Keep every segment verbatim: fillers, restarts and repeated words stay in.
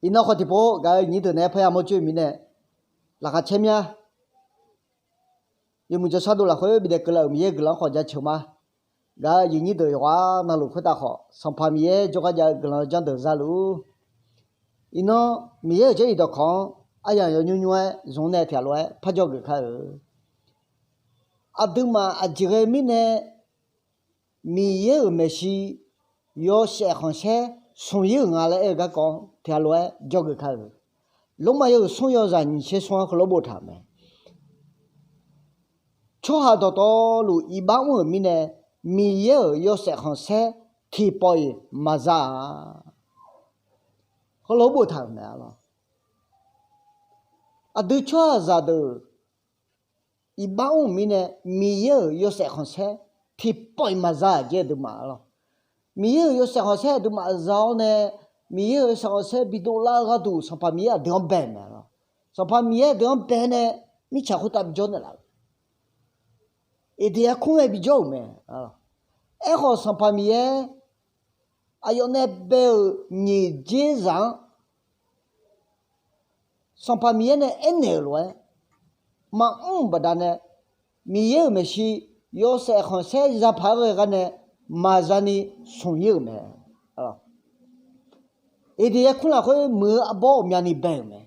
Iqnan khawf tiqpov gaq-eu aqyuif nyir deuq naeq-aer parya mawr coer-eu mirnae, laqkhaq caer mya. Yawmuiq jawrshar dov lafkhoer bidaef keuvlaf-euq Miqyaer-euq guiqlanq-anr khawf jaceuq ma. Gaq-eu aqyuif nyir deuq yawqghaq navluf khoertav khawf, Sanqpaq Miqyaer jawrgar jav-eu guiqlanq janr deuq za luf-ur. Iqnan Miqyaer-euq Jarlif dawqkawq-anr aryamq yawnymr nymr-aer zmq nae tiq ghaq lof-aer parjawr geuf kar-eu. Aqduimaf aqjeq ghae mirnae Miqyaer-euq maeqshi yawshaef khanqsaer smq-ir-euq nga laer aer-eu garkawv tiq ghaq lof-aer jawrgeuf kar-eu. Lormav yawhuiq smr yawzaq nyiq tser smr-anr heulof boftaq-euq mae. Tsawrhaq dawqtawvluf iqbax mr-euq mirnae, Miqyaer-euq yawshaef khanqsaer tiqpawf-iq maqza-a. Heulof boftaq-euq mae. Aqdui tsawrhaqzaq deuq iqbax mr-euq mirnae, Miqyaer-euq yawshaef khanqsaer tiqpawf-iq maqza-aq jeq aqduimaf-a lawq. Miqyaer-euq yawshaef khanqsaer aqduimaf za-awr nae, Miqyaer-euq yawshaef khanqsaer bidov lar-eu gharduq Sanqpaq Miqyaer aqdui-anr bae-euq mae. Sanqpaq Miqyaer aqdui-anr bae nae, mirtsaq khoertav bijawr naeqlaf-euq, Eqdeq yarkmr-aer bijawr-euq mae. Aerkhawf Sanqpaq Miqyaer aqyawf nae bae-euq nyiq dzer zaq-anr Sanqpaq Miqyaer nae aernaeq-euq lof-aer, maqmr-euq baqdanae, Miqyaer-euq maeqshi yawshaef khanqsaer zapaq-aer ghae gar nae maqza ni smq-ir-euq mae. Eqdeq yarkmr lafkhoer muiq-eu arbawr ghawqmyani bae-euq mae.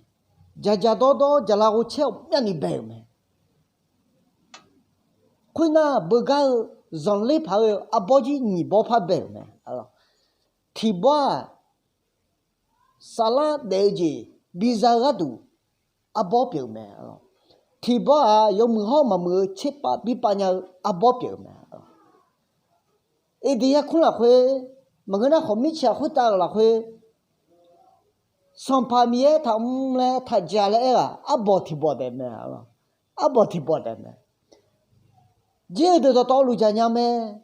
Dzaqdzaq dawrdawr dzaqlar ghov caer ghawqmyani bae-euq mae. Khoernar, beugar-eu zanqler paq-aer ghae-eu arbawr jir nyiq bawr par bae-euq mae. Tiq bawr-aq, saflar daef-eu jeq biza-eu gharduq arbawr pyeuf-euq mae. Tiq bawr-aq, yawmuiq hawr maqmuiq-eu tserpav bipav nya-eu arbawr pyeuf-euq mae. Eqdeq yarkmr lafkhoer, maqngeur nar khawf mirtsaq khoertav-euq lafkhoer, Sanqpaq Miqyaer taqmr laer taqjaq laer aer-aq, arbawq tiq bawq taef mae. Arbawq tiq bawq taef mae. Jer-eu deuq dawqtawvluf jaq nya mae.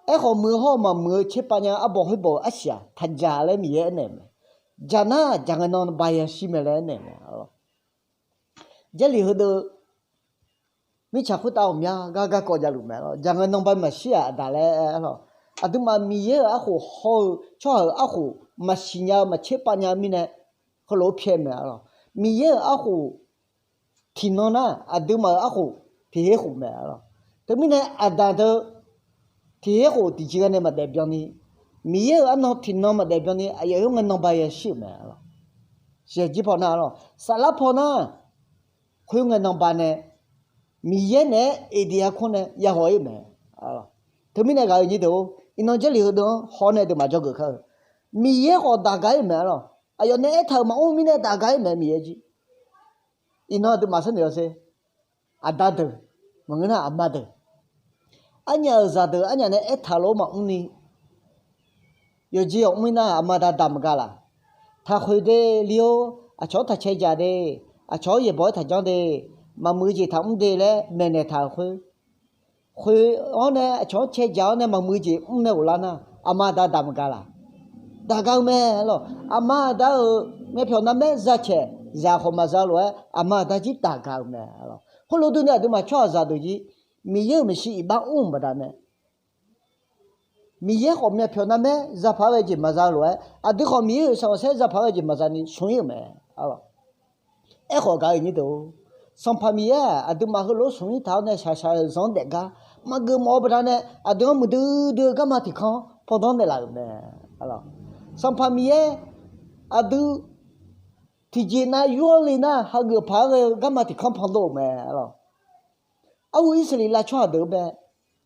Aerkhawf muiq-eu hawr-eu maqmuiq-eu tserpav nya-eu arbawq khoerbawq-eu arsiq-aq taqjaq laer Miqyaer aernaeq-euq mae. Jaq nar jaq ngae nan ba yashir mae laer aernaeq-euq mae. Jarlif heudeuq mirtsaq khoertav ghawqmya gar garkawv javluf mae. Jaq ngae nan ba maqshir-aq aqdaq laer aer-awr, aqduimaf Miqyaer-euq arkhof hawr-eu tsawrhaq-euq arkhof maqsiq nya-eu maqtserpav nya-eu mirnae, heulof-aer pyaeq mae. Miqyaer-euq arkhof tiqnan nar, aqduimaf-euq arkhof tiq her khof mae. Teumirnae aqdaq deuq tiq her khof tiqjeq ghae nae maqdaef byanni, Miqyaer-euq arnan tiqnan maqdaef byanni aqyawf yawr ngae nan ba yashir-euq mae. Saqjir paw nar, saflar paw nar, khoerngae nan ba nae Miqyaer naeq-aer Eqdeq yarkmr nae yaghawq-ir mae. Teumirnae ghaq-eu nyir deuq-or, iqnan Jarlif heudeuq-anr haw nae deuq maqjawr geuf kar-eu. Miqyaer khawf daq gaq-ir mae lawq. Aqyawf nae aertaq-euq maqmr mirnae daq gaq-ir mae Miqyaer jir. Iqnan aqduimaf sharnoeq-awr sher. Aqda deuq, maqngeur nar aqma deuq, arnyaf-euq zaqdeuq arnyaf nae aertaq lof-aer maqmr ni, yawqjeq yawq mr-ir nar aqma da daq maqgaq laq. Taqkhoeq de li-or, aqcawq-anr taqcae jaq de, aqcawq-anr yaeqbawq-aer taqjanr de, maqmuiq-eu jeq taqmr de laer maeqnaeq taq-euq khoer, khoeq-awr nae aqcawq-anr cae jaq-awr nae maqmuiq-eu jeq mr nae ghoflar nar, aqma da daq maqgaq laq. Daq gaq-eu mae lawq. Aqma aqda-euq myavpyawq narmaer zacaeq zaq khawf maqza lof-aer aqma aqda jir daq gaq-eu mae lawq. Khoerlof durni aqduimaf tsawrhaqzaq deuq jir Miqyaer-euq maeqshi iqbax mr-euq baqdanae, Miqyaer khawf myavpyawq narmaer zapaq-aer ghae jeq maqza lof-aer, aqdui khawf Miqyaer-euq sanqpaq saer zapaq-aer ghae jeq maqza ni smq-ir-euq mae. Aerkhawf gaq-eu nyir deuq-or, Sanqpaq Miqyaer-aq aqduimaf heulof-aer smq-ir taq-awr nae shaqshaq-eu zanq-anr daef gar maqgeuf mawf-eu baqdanae, aqdui-anr muiqdui dui-eu garma tiq kanr pandanr naeqlaf-euq mae. Sanqpaq Miqyaer aqdui tiqjeq nav yur-anr le nar, hageuf paq-aer ghae-eu garma tiq kanr pandov-euq mae. Arhu Irsaqleqlav tsawrhaq deuq-anr bae,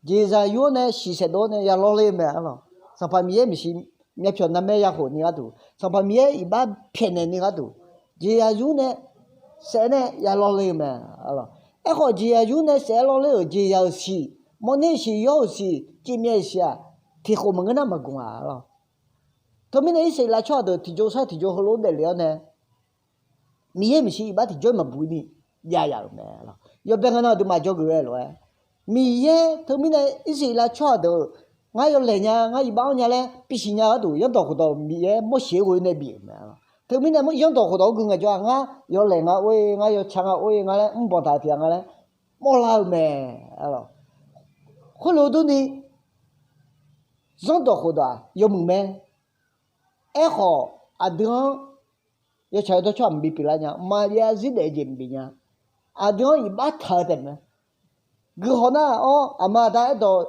jeqzaq yur-awr nae shiq saef dov-awr nae ya lawrler-eu mae. Sanqpaq Miqyaer maeqshi myavpyawq narmaer ya khof ni gharduq, Sanqpaq Miqyaer iqbax pyaeqnaeq ni gharduq, jeqzaq yur nae saef nae ya lawrler-eu mae. Aerkhawf jeqzaq yur nae saef-aer lawrler-euq jeqzaq-euq siq, mawrner-eu siq, yawr-euq siq, civmyav-euq siq-aq, tiq khof maqngeur nar maqgmq-a lawq. Teumirnae Irsaqleqlav tsawrhaq deuq tiqjox sar tiqjox heulof-aer daefle-awr nae, Miqyaer maeqshi iqbax tiqjawr maqbuq ni jav yaf-euq mae. Yawbae ngae nan aqduimaf jawrgeuf-eu lof-aer, Miqyaer teumirnae Irsaqleqlav tsawrhaq deuq, ngar yawlaeq nya, ngar iqbax-anr nya laer bisiq nya gharduq, zanrdawq khofdawq Miqyaer Morseq-anr ghoe nae bif-euq mae. Teumirnae zanrdawq khofdawq-anr gui ngaejawr-aq, ngar yawlaeq nga or-e, ngar yawtsaq nga or-e, nga laer mrbanq taq tiq ghaq nga laer mawrlar-eu mae. Khoerlof durni, zanrdawq khofdawq-aq yawmuiq mae. Aerkhawf, aqdui-anr yawtsaq yawdawr tsawrhaq maqbi pyeuflar nya, maqbyav zir daef-eu jeq maqbif nya. Aqdui-anr iqbax taq-eu taef mae. Guiqhawq nar-awr aqma aqda aerdawq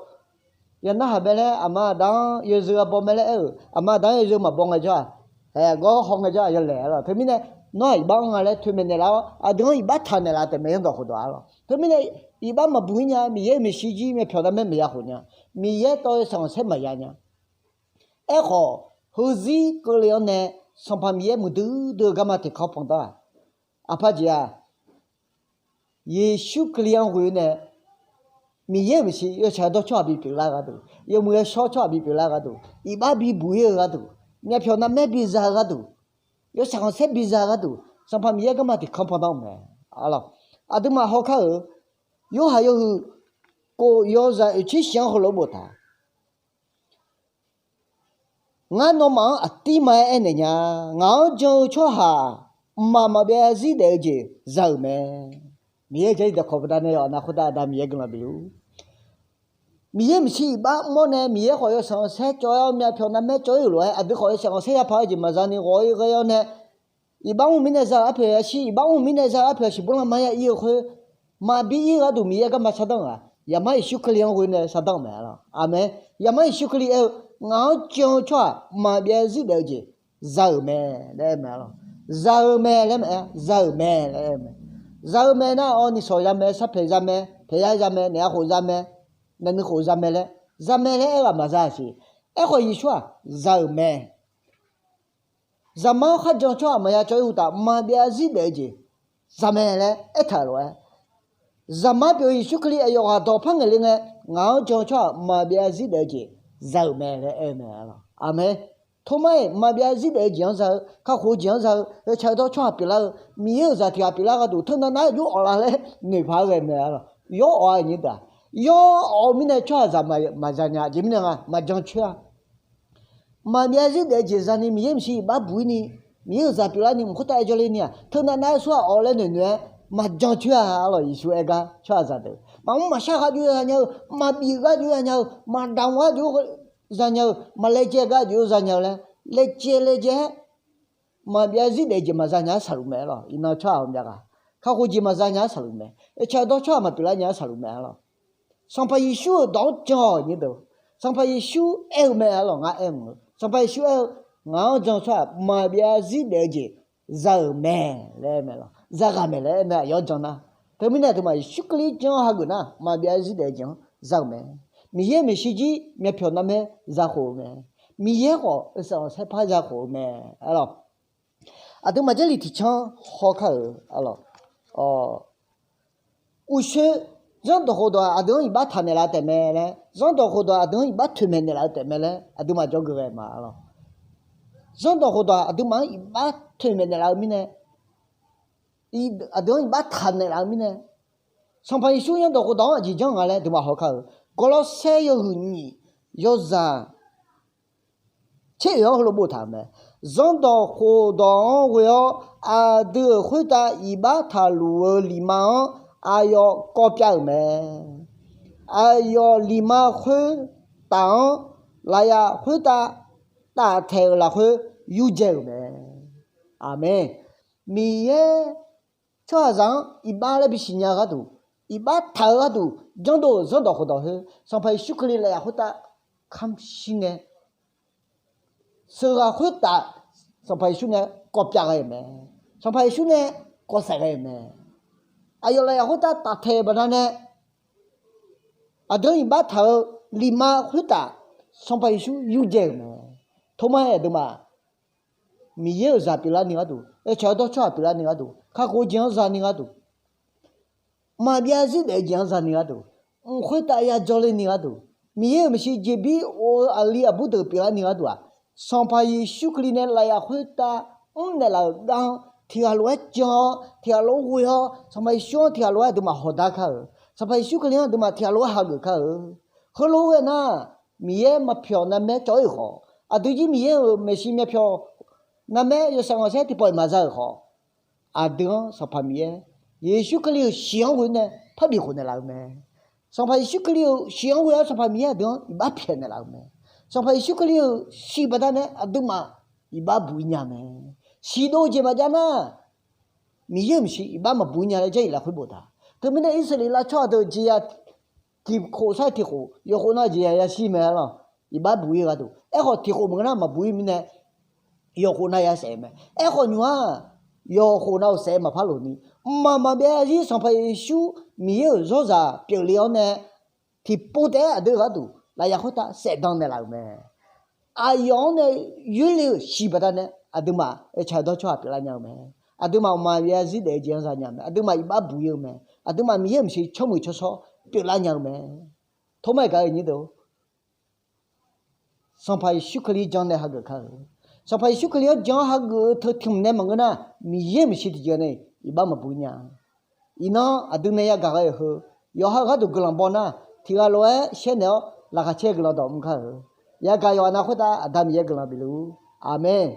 ya narhaq mae laer, aqma aqda-anr yawzeu ya baw mae laer aer-euq, aqma aqda-anr yawzeu maqbaw ngaejawr-aq, haeq gawr haw ngaejawr-aq yawlaeq-a lawq. Teumirnae nawr-aq iqbax-anr nga laer toeqmaeq naeqlaf-awr, aqdui-anr iqbax taq naeqlaf taef mae, zanrdawq khofdawq-a lawq. Teumirnae iqbax maqbuq-ir nya, Miqyaer-euq maeqshi jir myavpyawq narmaer maqya khof nya, Miqyaer tawv-eu yawshaef khanqsaer maqya nya. Aerkhawf, heuzir keuvle-anr nae Sanqpaq Miqyaer muiqdui dui-eu garma tiqkanr pandanr-aq, aqpaq jeq-aq, Yeqsur Kali-anr ghoe-eu nae Miqyaer-euq maeqshi yawtsaq yawdawr tsawrhaq bipyeuf lar-eu gharduq, yawmuiq yawshawr tsawrhaq bipyeuf lar-eu gharduq, iqbax bibuq-ir-eu gharduq, myavpyawq narmaer biza-eu gharduq, yawshaef khanqsaer biza-eu gharduq, Sanqpaq Miqyaer garma tiqkanr pandanr-eu mae. Aqduimaf hawkar-euq Yorhaq yawhuiq kof yawzaq oeqtser shif-anr heulof-aer boftaq, Ngar nawmaf-anr aqdirma-aer aernaeq nya, ngaq-anr jan-eu tsawrhaq mqmaq maqbyav zarzir daef-eu jeq za-euq mae. Miqyaer-euq jarlif dawqkawq baqdanae yawf aqnav khoertav Aqda Miqyaer guiqlanq bifluf-ur. Miqyaer maeqshi iqbax mr-awr nae Miqyaer khawf yawshaef khanqsaer cawv-aer-awr myavpyawq narmaer cawv-ir-euq lof-aer aqdui khawf yawshaef khanqsaer yapaq-eu jeq maqza ni ghawq-ir ghae-awr nae, iqbax mr-eu mirnae za-euq arpoeq yashir, iqbax mr-eu mirnae za-euq arpoeq yashir bawrlar maqya ir-eu khoer, maqbi ir-eu gharduq Miqyaer garma shardanr-euq-aq, Yaqmar Yeqsur Kali-anr ghoe nae shardanr-euq mae-a lawq. Aqmeq. Yaqmar Yeqsur Kali aer-eu, Ngaq-anr jan-eu tsawrhaq maqbyav zarzir daef-eu jeq za-euq mae laer aer-eu mae-a lawq. Za-eu mae laer maqaer, za-euq mae laer aer-eu mae. Za-eu mae nar-awr, nishawq za mae, sarpaeq za mae, paeqya za mae, naeq-a khof za mae, naeqnui khof za mae laer, za mae laer aer-eu ghaq maqza-a siq. Aerkhawf Yeqsur-aq za-euq mae. Zaqmar-anr kharjan-eu tsawrhaq maqya cawv-ir uqtaf maqbyav zarzir daef-eu jeq za mae laer aertaq-euq lof-aer, Zaqmar pyeuf-eu Yeqsur Kali aqyawf ghaq dawqpar ngaeq le ngae, ngaq-anr jan-eu tsawrhaq maqbyav zarzir daef-eu jeq za-euq mae laer aer-eu mae-a lawq. Aqmeq. Tormar-iq maqbyav zarzir daef-eu jeq-anr za-eu, kakhof-eu jeq-anr za-eu, yawtsaq yawdawr tsawrhaq pyeuflar-eu, Miqyaer-euq zaq tiq ghaq pyeuflar gharduq teunav nav-aer yawr awf la laer noeqpaq-aer ghae mae-a lawq. Yawr awf-a aqnyir deuq-aq, yawr awf-eu mirnae tsawrhaqzaq maqza nya, aqjeq mirnae nga maqjan coer-a. Maqbyav zarzir daef-eu jeq zani Miqyaer maeqshi iqbax buq-ir ni, Miqyaer-euq zaq pyeuflar ni mq khoertav aer jawrler ni-aq, teunav nav-aer surhaq awq laer noeqnoeq-aer maqjan coer-a. Arlawq Yeqsur aer gar tsawrhaqzaq deuq maqmr maqshar gharduq za nya-eu, maqbif gharduq za nya-eu, maqdaq gharduq za nya-eu, maqlaejae gharduq za nya-eu laer, laejae laejae-aer maqbyav zarzir daef-eu jeq maqza nya-aer saqluf mae-a lawq. Iqnan tsawrhaq-awq myav ghaq kakhof jeq maqza nya-aer saqluf mae. Yawtsaq yawdawr tsawrhaq maqpyeuflar nya-aer saqluf mae-a lawq. Sanqpaq Yeqsur-euq dawq-anr jan-awq nyir deuq, Sanqpaq Yeqsur aer-eu mae-a lawq. Ngar aer-eu, Sanqpaq Yeqsur aer-eu, Ngaq-anr jan-eu tsawrhaq maqbyav zarzir daef-eu jeq za-euq mae laer aer mae lawq. Za ghaq mae laer aer mae, aqyawf-anr jan nar. Teumirnae aqduimaf Yeqsur Kali janr hageuf nar, maqbyav zarzir daef-eu jeq-anr za-euq mae. Miqyaer maeqshi jir myavpyawq narmaer za khof-eu mae. Miqyaer khawf yawshaef khanqsaer par za khof-eu mae. Arlawq, aqduimaf Jarlif tiqcanr hawkar-euq, arlawq, uqshoe zanrdawq khofdawq-aq aqdui-anr iqbax taq naeqlaf-eu taef mae laer, zanrdawq khofdawq-aq aqdui-anr iqbax toeqmaeq naeqlaf-eu taef mae laer aqduimaf jawrgeuf ghae ma-a lawq. Zanrdawq khofdawq-aq aqduimaf-anr iqbax toeqmaeq naeqlaf-eu mirnae, aqdui-anr iqbax taq naeqlaf-eu mirnae, Sanqpaq Yeqsur zanrdawq khofdawq-anr aqjeq janr nga laer aqduimaf hawkar-euq. Gawrlawrsaer yawhuiq nyiq yawzaq tser oeq-anr heulof boftaq-euq mae. Zanrdawq khofdawq-anr ghoe-awr aqdui-euq khoertav iqbax taqluf-eu lifma-anr aqyawf kawv pyav-euq mae. Aqyawf lifma khoertaf-anr lafyaf khoertav taftaeq-euq lafkhoer yurdzae-euq mae. Aqmeq. Miqyaer tsawrhaqzaq-anr iqbax laer bisiq nya-eu gharduq, iqbax taq-eu gharduq janrdov-euq zanrdawq khofdawq khoer Sanqpaq Yeqsur Kali lafyaf khoertav kamq shir ngae, sheuqghaq khoertaf Sanqpaq Yeqsur nae kawv pyav ghae-euq mae. Sanqpaq Yeqsur nae kawv saef ghae-euq mae. Aqyawf lafyaf khoertav taftaeq-euq baqdanae aqdui-anr iqbax taq-eu lifma khoertaf Sanqpaq Yeqsur yurdzae-euq mae. Tormar-aer aqduimaf Miqyaer-euq zaq pyeuflarni gharduq, yawtsaq yawdawr tsawrhaq pyeuflarni gharduq, kakhof-eu jeq-anr zani gharduq, maqbyav zarzir daef-eu jeq-anr zani gharduq, mq khoertav ya jawrlerni gharduq, Miqyaer-euq maeqshi jeqbir of-eu aqli aqbur deuq pyeuflarni gharduq-aq, Sanqpaq Yeqsur Kali nae lafyaf khoertav mrnaeq laf-euq gar-anr tiqghaq lof-aer jan-awr, tiqghaq lof-aer ghoe-awr, Sanqpaq Yeqsur-anr tiqghaq lof-aer aqduimaf hawqdar kar-euq, Sanqpaq Yeqsur Kali-anr aqduimaf tiqghaq lof-aer hageuf kar-euq. Heulof-aer ghae nar, Miqyaer maqpyawq narmaer cawv-ir-euq khawf, aqdui jir Miqyaer-euq maeqshi myavpyawq narmaer yawshaef khanqsaer tiqpawf-iq maqza-euq khawf, aqdui-anr Sanqpaq Miqyaer, Yeqsur Kali-euq shiq-anr ghoe nae parbi khof naeqlaf-eu mae. Sanqpaq Yeqsur Kali-euq shiq-anr ghoe-awr Sanqpaq Miqyaer aqdui-anr iqbax pyaeq naeqlaf-eu mae. Sanqpaq Yeqsur Kali-euq shiq baqdanae aqduimaf iqbax buq-ir nya mae. Siqdov-eu jeq maqjav nar, Miqyaer-euq maeqshi iqbax maqbuq-ir nya laer Jarlif lafkhoer boftaq. Teumirnae Irsaqleqlav tsawrhaq deuq jeqya tiqkhof sar tiqkhof, yawqkhof nav jeqya yashir mae lawr. Iqbax buq-ir-eu gharduq. Aerkhawf tiqkhof maqngeur nar maqbuq-ir mirnae, yawqkhof nav ya saef-eu mae. Aerkhawf nymq-aq, yawqkhof nav-euq saef maqpar loq ni, mqmaq maqbyav zarzir Sanqpaq Yeqsur Miqyaer-euq zawrzaq pyeufle-awr nae, tiqpov taef-aer aqdui-eu gharduq lafyaq khoertav saefdan naeqlaf-euq mae. Aqyawf-anr nae yoerle-euq shiq baqdanae aqduimaf oe ca-eu dawr tsawrhaq pyeuflar nya-eu mae. Aqduimaf mqmaq maqbyav zarzir daef-eu jeq-anr za nya-eu mae. Aqduimaf iqbax buq-ir-eu mae. Aqduimaf Miqyaer-euq maeqshi tsawrmuiq tsawrshawr pyeuflar nya-eu mae. Tormaer gaq-eu nyir deuq, Sanqpaq Yeqsur Kali jan nae hageuf kar-eu. Sanqpaq Yeqsur Kali-anr jan-awr hageuf-eu teu tiq hmq nae maqngeur nar, Miqyaer-euq maeqshi tiqjeq nae iqbax maqbuq-ir nya. Iqnan aqdui nae yagaq ghae-euq heu, yawqha-euq gharduq guiqlanq baw nar, tiq ghaq lof-aer shaer naeq-awr laqkhaq caer guiqlanq dawq mr kar-eu. Yagaq yawqha nav khoertav Aqda Miqyaer guiqlanq bifluf-ur. Aqmeq.